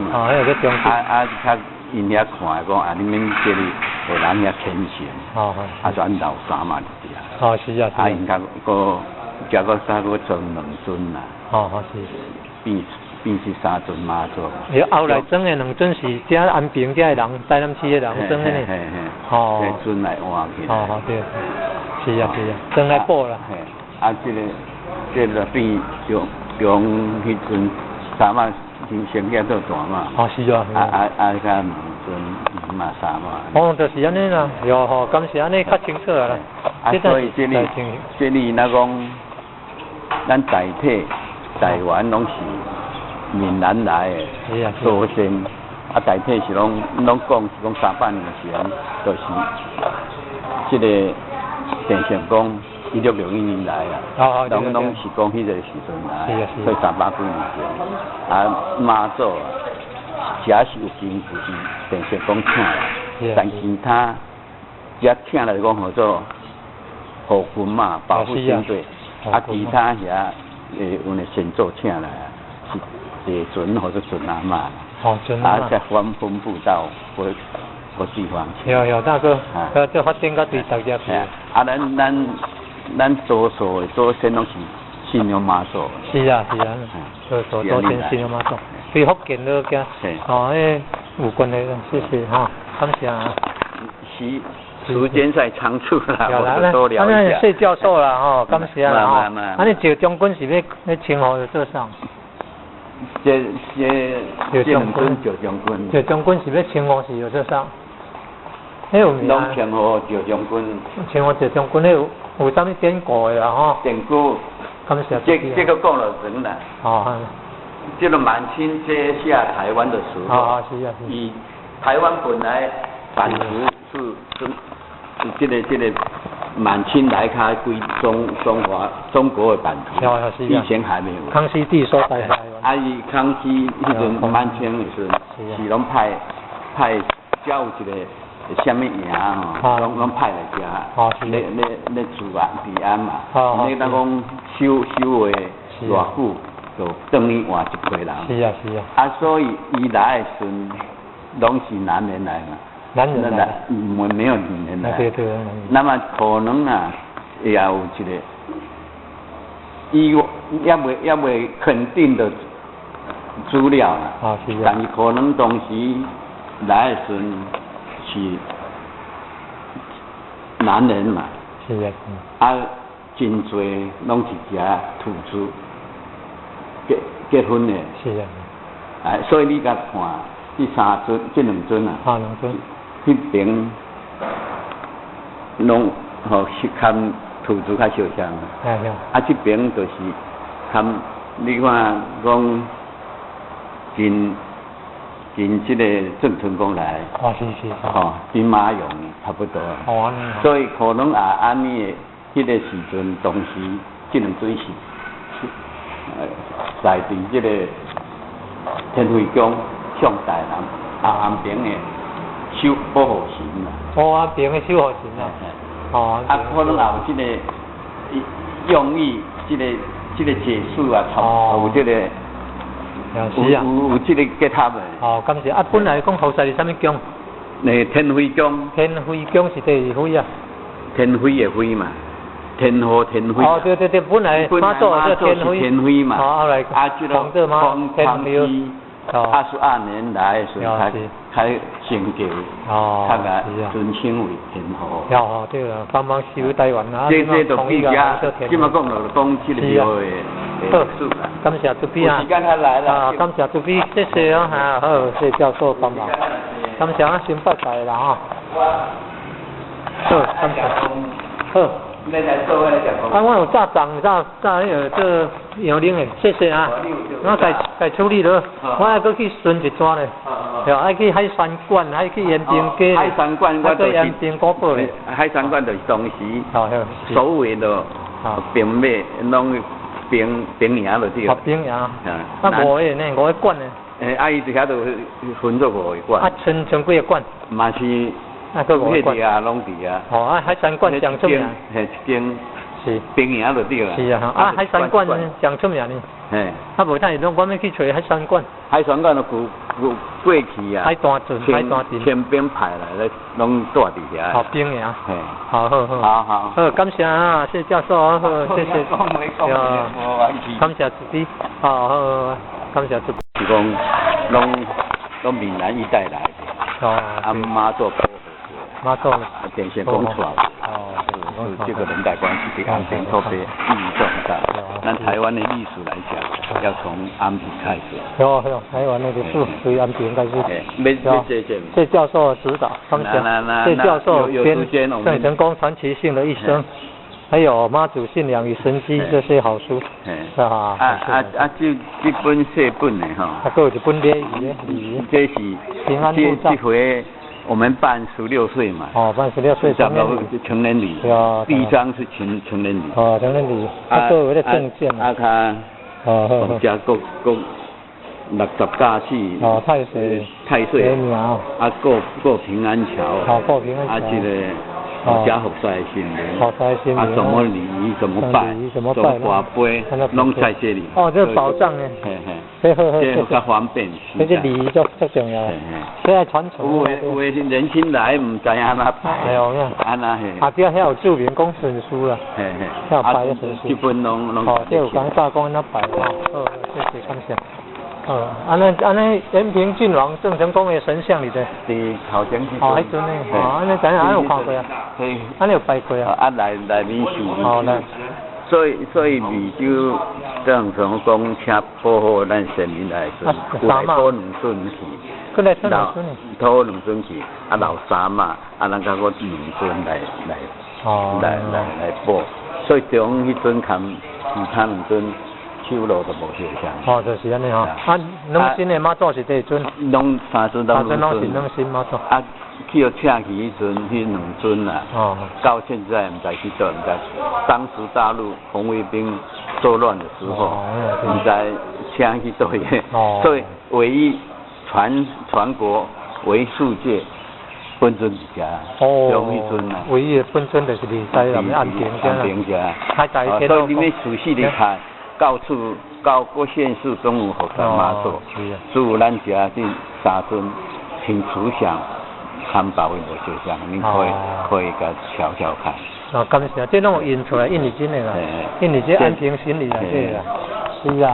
嘛。哦，彼個叫將軍。啊啊，較𪜶遐看講啊，你免這裡予人遐虔誠。啊，就按留三媽佇遮。啊，𪜶較閣遮閣煞閣裝兩尊啦。變是三尊媽祖。伊後來裝的兩尊是遮安平遮的人，台南市的人裝的呢。這尊來換起來。對。是啊是啊，裝來補啦。嘿，啊，這個變中中彼陣三媽先先做大媽。啊啊啊！遐兩尊嘛三媽。哦，就是按呢啦，喲吼，敢是按呢較清楚啦。啊，所以這裡這裡若講，咱大體台灣攏是閩南來的祖先，啊，大體是攏攏講是講300年前，就是這個鄭成功1661年來啊，攏攏是講彼個時陣來，所以300幾年前，啊媽祖啊，這是有根據是鄭成功請來，但其他這請來講號做護軍嘛，保護軍隊，啊其他遐阮的先祖請來是地尊或者尊阿媽，啊再分分布到各各地方去。有有大哥，這發展到對大家去。啊，咱多數的祖先攏是信仰媽祖。是啊是啊，多數祖先信仰媽祖，對福建都驚，哦，彼有關係啦，謝謝哈，感謝啊。時時間在倉促啦，我多聊一下。謝教授啦，吼，感謝啦，吼。啊，你趙將軍是欲欲稱呼做啥？這這這兩尊趙將軍。趙將軍是欲稱呼是叫做啥？彼有名。攏稱呼趙將軍。稱呼趙將軍，彼有有啥物典故的啦？吼。典故。感謝。這這個講了長啦。這個滿清接下台灣的時候，以台灣本來版圖是是是這個滿清來開歸中華中國的版圖，以前還沒有。康熙帝所在。啊，伊康熙彼陣滿清的時陣，是攏派派叫有一個啥物營吼，攏攏派來遮，咧咧咧治安治安嘛。你當講守守衛偌久，就等於換一批人。啊，所以伊來的時陣，攏是男人來嘛。男人來。沒沒有女人來。對對。那麼可能啊，也有一個，伊猶未肯定的資料啦。但是可能當時來的時陣是男人嘛。啊，真濟攏是遮土著結結婚的。哎，所以你共看，這三尊、這兩尊啊。啊，兩尊。彼邊攏吼是含土著較相像。啊，這邊就是含你看講真真這個鄭成功來。吼，兵馬俑差不多。所以可能也按呢的彼個時陣，當時這兩尊是在佇這個天妃宮向台南啊安平的守保護神啦。哦，安平的守護神啊。哦。啊，可能也有這個用意，這個解釋啊，有這個有有有這個結合的。哦，感謝。啊，本來講侯賽是啥物宮？天妃宮。天妃宮是佗一位啊？天妃的妃嘛，天后天妃。哦，對對對，本來媽祖是天妃嘛。哦，後來啊，這個康熙22年來的時候，才才升格，才來尊稱為天后。哦，對啦，幫忙收台灣啊，這這就比較，這麼講就講這個廟的歷史啦。感謝主筆啊！啊，感謝主筆，謝謝哦，哈，好，謝教授幫忙。感謝啊，先拜拜啦哈。好，感謝。好。啊，我有早送早早彼个做洋奶的，謝謝啊。我共共處理落，我愛閣去巡一轉咧。對，愛去海山館，愛去延平街。海山館，我就是延平古堡咧。海山館就是當時所謂的兵馬攏兵兵營就對。哦，兵營。啊，五个呢？五個館呢？欸，啊，伊佇遐就分做五個館。啊，賰賰幾个館？嘛是。啊，閣五個館。啊，攏佇遐。哦，啊，海山館上出名。嘿，一間。是。兵營就對啦。是啊，啊，海山館上出名呢。嘿。啊，無等下攏我欲去揣海山館。海山館都舊舊過去啊。海單船，海單船。清兵派來咧，攏蹛佇遐。好兵的啊。嘿。好好好。好好。好，感謝啊，謝教授啊，好，謝謝。感謝慈悲，好好，感謝慈悲。是講，攏攏閩南一帶來的。哦。啊，媽祖保護。媽祖。啊，電線講出來。哦。是這個連帶關係，對安平特別意義重大。咱台灣的歷史來講，要從安平開始。有有，台灣的歷史從安平開始。沒沒這這。謝教授指導，感謝。謝教授編《鄭成功傳奇性的一生》，還有《媽祖信仰與神蹟》這些好書。啊啊啊啊！這這本細本的吼。啊，閣有一本禮儀的禮儀。這是平安護這這回我們辦十六歲嘛。哦，辦十六歲成年禮。成年禮。第一張是成成年禮。哦，成年禮。啊，閣有那個證件。啊，他。哦好好。加國國六十甲四。哦，太歲。太歲。啊，過過平安橋。哦，過平安橋。啊，這個。哦，嘉福賽神明。啊，怎麼禮儀怎麼拜？怎麼拜？跋杯，攏在這裡。哦，這個寶藏呢。嘿嘿。這較方便。這個禮儀足足重要。這愛傳承。有的有的年輕來毋知按怎拜。對哦，按怎嘿。啊，對，遐有注明講順序啦。嘿嘿。遐有拜的順序。這本攏攏。哦，這有講早講按怎拜哦。好，謝謝感謝。哦，按呢按呢，延平郡王鄭成功的神像佇佗？佇頭前。哦，彼陣呢，哦，按呢知影，按有看過啊？按呢有拜過啊？啊，內內面是。哦，來。所以所以湄洲鄭成功請保護咱先民來時陣，有來討兩尊去。閣來討兩尊？討兩尊去，啊留三媽，啊咱閣閣兩尊來來，來來來保。所以中彼尊含其他兩尊。手路就無相像。哦，就是按呢吼。啊，兩身的媽祖是佗一尊？攏三尊攏兩尊。三尊攏是兩身媽祖。啊，去予請去彼陣，彼兩尊啊。哦。到現在毋知去佗，毋知。當時大陸紅衛兵作亂的時候，毋知請去佗去。哦。所以唯一全全國為數界本尊佇遮。哦。彼尊啊。唯一的本尊就是佇台南安平遮。安平遮。所以你欲仔細的看。到處到各縣市都有福山媽祖，只有咱遮這三尊親慈像，參別位無相像，恁可以可以共瞧瞧看。哦，感謝，這攏有印出來，印佇真的啦，印佇這安平神裡啦，這個啦，是啊。